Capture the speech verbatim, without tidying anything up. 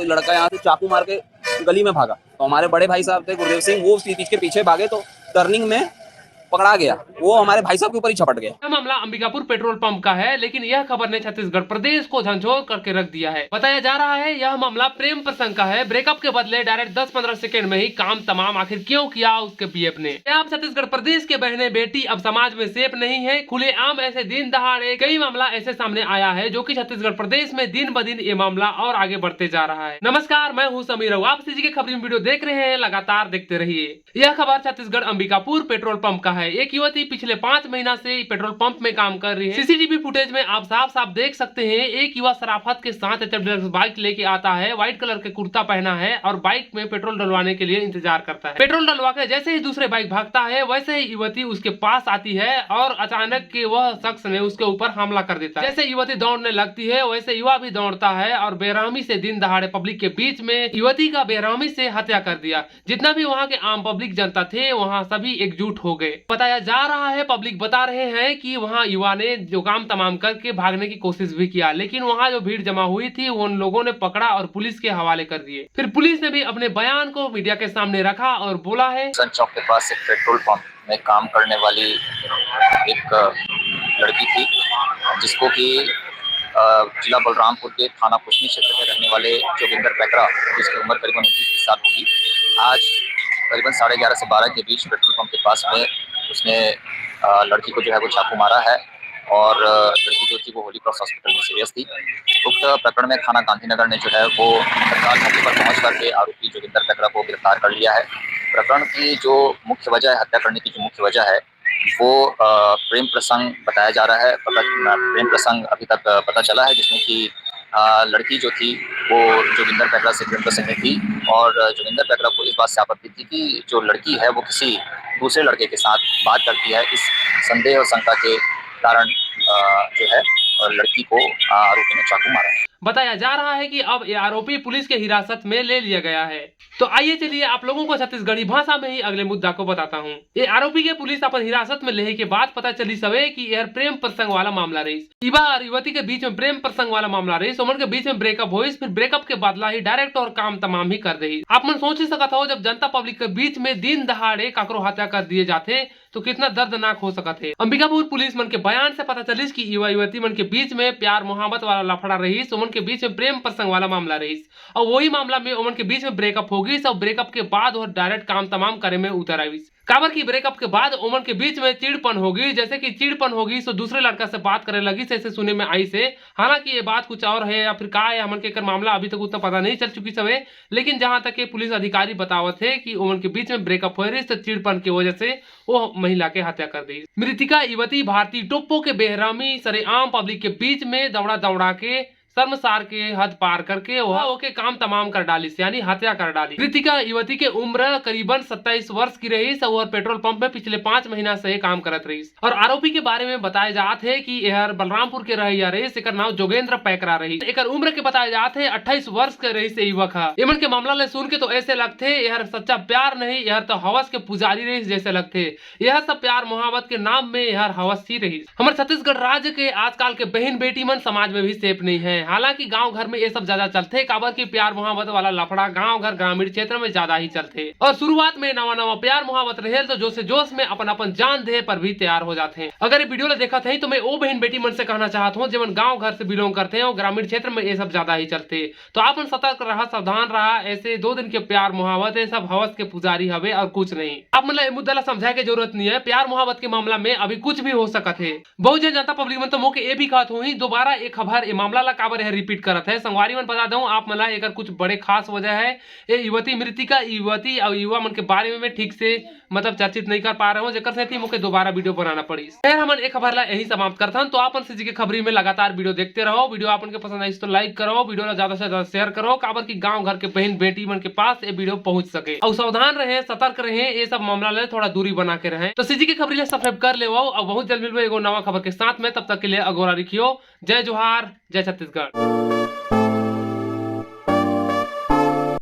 लड़का यहाँ से चाकू मार के गली में भागा, तो हमारे बड़े भाई साहब थे गुरुदेव सिंह, वो उसके पीछे पीछे भागे, तो टर्निंग में पकड़ा गया, वो हमारे भाई साहब के ऊपर ही झपट गया। यह मामला अंबिकापुर पेट्रोल पंप का है, लेकिन यह खबर ने छत्तीसगढ़ प्रदेश को झंझोर करके रख दिया है। बताया जा रहा है, यह मामला प्रेम प्रसंग का है। ब्रेकअप के बदले डायरेक्ट दस पन्द्रह सेकंड में ही काम तमाम। आखिर क्यों किया उसके बीएफ ने? क्या अब छत्तीसगढ़ प्रदेश के बहने बेटी अब समाज में सेफ नहीं है? खुलेआम ऐसे दिन दहाड़े कई मामला ऐसे सामने आया है, जो कि छत्तीसगढ़ प्रदेश में दिन ब दिन ये मामला और आगे बढ़ते जा रहा है। नमस्कार, मैं हूँ समीर। आप सीजी के खबरी में वीडियो देख रहे हैं, लगातार देखते रहिए। यह खबर छत्तीसगढ़ अंबिकापुर पेट्रोल पंप का है। एक युवती पिछले पाँच महीना से पेट्रोल पंप में काम कर रही है। सीसीटीवी फुटेज में आप साफ साफ देख सकते हैं, एक युवा शराफत के साथ एचएफ डिलक्स बाइक लेके आता है, व्हाइट कलर के कुर्ता पहना है और बाइक में पेट्रोल डलवाने के लिए इंतजार करता है। पेट्रोल डलवा के जैसे ही दूसरे बाइक भागता है, वैसे ही युवती उसके पास आती है और अचानक के वह शख्स ने उसके ऊपर हमला कर देता है। जैसे युवती दौड़ने लगती है, वैसे युवा भी दौड़ता है और बेरहमी से दिन दहाड़े पब्लिक के बीच में युवती का बेरहमी से हत्या कर दिया। जितना भी वहाँ के आम पब्लिक जनता थे, वहाँ सभी एकजुट हो गए। बताया जा रहा है, पब्लिक बता रहे हैं कि वहाँ युवा ने जो काम तमाम करके भागने की कोशिश भी किया, लेकिन वहाँ जो भीड़ जमा हुई थी, वो उन लोगों ने पकड़ा और पुलिस के हवाले कर दिए। फिर पुलिस ने भी अपने बयान को मीडिया के सामने रखा और बोला है। सन चौक के पास एक पेट्रोल पंप में काम करने वाली एक लड़की थी, जिसको कि अ, जिला बलरामपुर के थाना कुसनी क्षेत्र के रहने वाले जोगिंदर पैकरा, जिसकी उम्र करीबन उनतीस साल होगी, आज करीबन साढ़े ग्यारह से बारह के बीच पेट्रोल पंप के पास में उसने अ, लड़की को जो है वो चाकू मारा है और अ, लड़की जो थी वो होली क्रॉस हॉस्पिटल में सीरियस थी। उक्त प्रकरण में थाना गांधीनगर ने जो है वो तत्काल मौके पर पहुंच करके आरोपी जोगिंदर पैकरा को गिरफ्तार कर लिया है। प्रकरण की जो मुख्य वजह है, हत्या करने की जो मुख्य वजह है, वो अ, प्रेम प्रसंग बताया जा रहा है। पता, प्रेम प्रसंग अभी तक अ, पता चला है, जिसमें कि अ, लड़की जो थी वो जोगिंदर पैकरा से प्रेम प्रसंग में थी और अ, जोगिंदर पैकरा को इस बात से आपत्ति थी कि जो लड़की है वो किसी दूसरे लड़के के साथ बात करती है। इस संदेह और शंका के कारण अ, जो है अ, लड़की को अ, आरोपी ने चाकू मारा है। बताया जा रहा है कि अब ये आरोपी पुलिस के हिरासत में ले लिया गया है। तो आइए चलिए आप लोगों को छत्तीसगढ़ी भाषा में ही अगले मुद्दा को बताता हूँ। ये आरोपी के पुलिस अपन हिरासत में लेहे के बाद पता चलिस हवे कि यह प्रेम प्रसंग वाला मामला रहिस। युवा और युवती के बीच में प्रेम प्रसंग वाला मामला रहिस। ओमन के बीच में ब्रेकअप होइस, फिर ब्रेकअप के बदला ही डायरेक्ट और काम तमाम ही कर देहिस। आप मन सोच ही सकत हो, जब जनता पब्लिक के बीच में दिन दहाड़े काकरो हत्या कर दिए जाथे, तो कितना दर्दनाक हो सकत हे। अंबिकापुर पुलिस मन के बयान से पता चलिस कि युवा युवती मन के बीच में प्यार मोहब्बत वाला लफड़ा रहिस, ओमन के बीच में प्रेम प्रसंग वाला मामला रहिस, और वही मामला में ओमन के बीच में ब्रेकअप हो गइस, और ब्रेकअप के बाद वह डायरेक्ट काम तमाम करे में उतर आइस। काबर कि ब्रेकअप के बाद ओमन के बीच में चिड़पन हो गइस, जैसे कि चिड़पन हो गइस तो दूसरे लड़का से बात करे लगिस, ऐसे सुने में आइस हे। हालांकि ये बात कुछ और है या फिर का है, हमन के एकर मामला अभी तक उतना पता नहीं चल चुकिस हवे, लेकिन जहां तक ये पुलिस अधिकारी बतावत हे कि ओमन के बीच में ब्रेकअप होए रहिस, तो चिड़पन के वजह से वो महिला के हत्या कर दी। मृतिका युवती भारती टोप्पो के बेहरामी सरेआम पब्लिक के बीच में दौड़ा दौड़ा के शर्मसार के हद पार करके वह ओके काम तमाम कर डालिस, यानी हत्या कर डालिस। मृतिका युवती के उम्र करीबन सत्ताईस वर्ष की रहिस और पेट्रोल पंप में पिछले पाँच महीना से काम करत रहिस। और आरोपी के बारे में बताए जात हे कि एहर बलरामपुर के रहइया रहिस, एकर नाम जोगेंद्र पैकरा रहिस। एकर उम्र के बताए जात हे अट्ठाईस वर्ष के रहिस ये युवक ह। एमन के मामला ले सुन के तो ऐसे लगथे एहर सच्चा प्यार नहीं, एहर तो हवस के पुजारी रहिस जैसे लगथे। यह सब प्यार मोहब्बत के नाम में एहर हवस ही रहिस। हमर छत्तीसगढ़ राज्य के आजकल के बहिन बेटी मन समाज में भी सेफ नहीं है। हालांकि गांव घर में ये सब ज्यादा चलथे, काबर कि प्यार मोहब्बत वाला लफड़ा गांव घर ग्रामीण क्षेत्र में ज्यादा ही चलथे। और शुरुआत में नवा नवा प्यार मोहब्बत रहेल तो जोश जोश में अपन अपन जान दे पर भी तैयार हो जाथे। अगर ये वीडियो ला देखत हई तो मैं ओ बहिन बेटी मन से कहना चाहत हूँ, जेमन गांव घर से बिलोंग करथे और ग्रामीण क्षेत्र में ये सब ज्यादा ही चलथे। तो आप मन सतर्क रहा, सावधान रहा। ऐसे दो दिन के प्यार मोहब्बत, ये सब हवस के पुजारी हवे और कुछ नहीं। आप मन ला ये मुद्दा ला समझाए के जरूरत नहीं है। प्यार मोहब्बत के मामला में अभी कुछ भी हो सकत हे। बहुत झन जनता पब्लिक मन तो मोके ये भी कहत होही, दोबारा ये खबर, ये मामला ला काबर यह रिपीट करत है। संगवारी मन बता दऊं आप मन ला, एकर कुछ बड़े खास वजह है। ये युवती मृतिका, युवती और युवा मन के बारे में मैं ठीक से मतलब चर्चित नहीं कर पा रहे हो, जेकर सेती मोके दोबारा वीडियो बनाना पड़िस। खैर, हमन ए खबर ला यहीं समाप्त करथन। तो आप मन सीजी के खबरी में लगातार वीडियो देखते रहो। वीडियो आप मन के पसंद आइस तो लाइक करो, वीडियो ला ज्यादा से ज्यादा शेयर करो, काबर कि गांव घर के बहन बेटी मन के पास ये वीडियो पहुंच सके। और सावधान रहे, सतर्क रहे, ये सब मामला ले थोड़ा दूरी बना के रहे। तो सीजी के खबरी ला सब्सक्राइब कर लेवो, और बहुत जल्द मिलबो एगो नवा खबर के साथ में। तब तक के लिए अगोरा रखियो। जय जोहार, जय छत्तीसगढ़।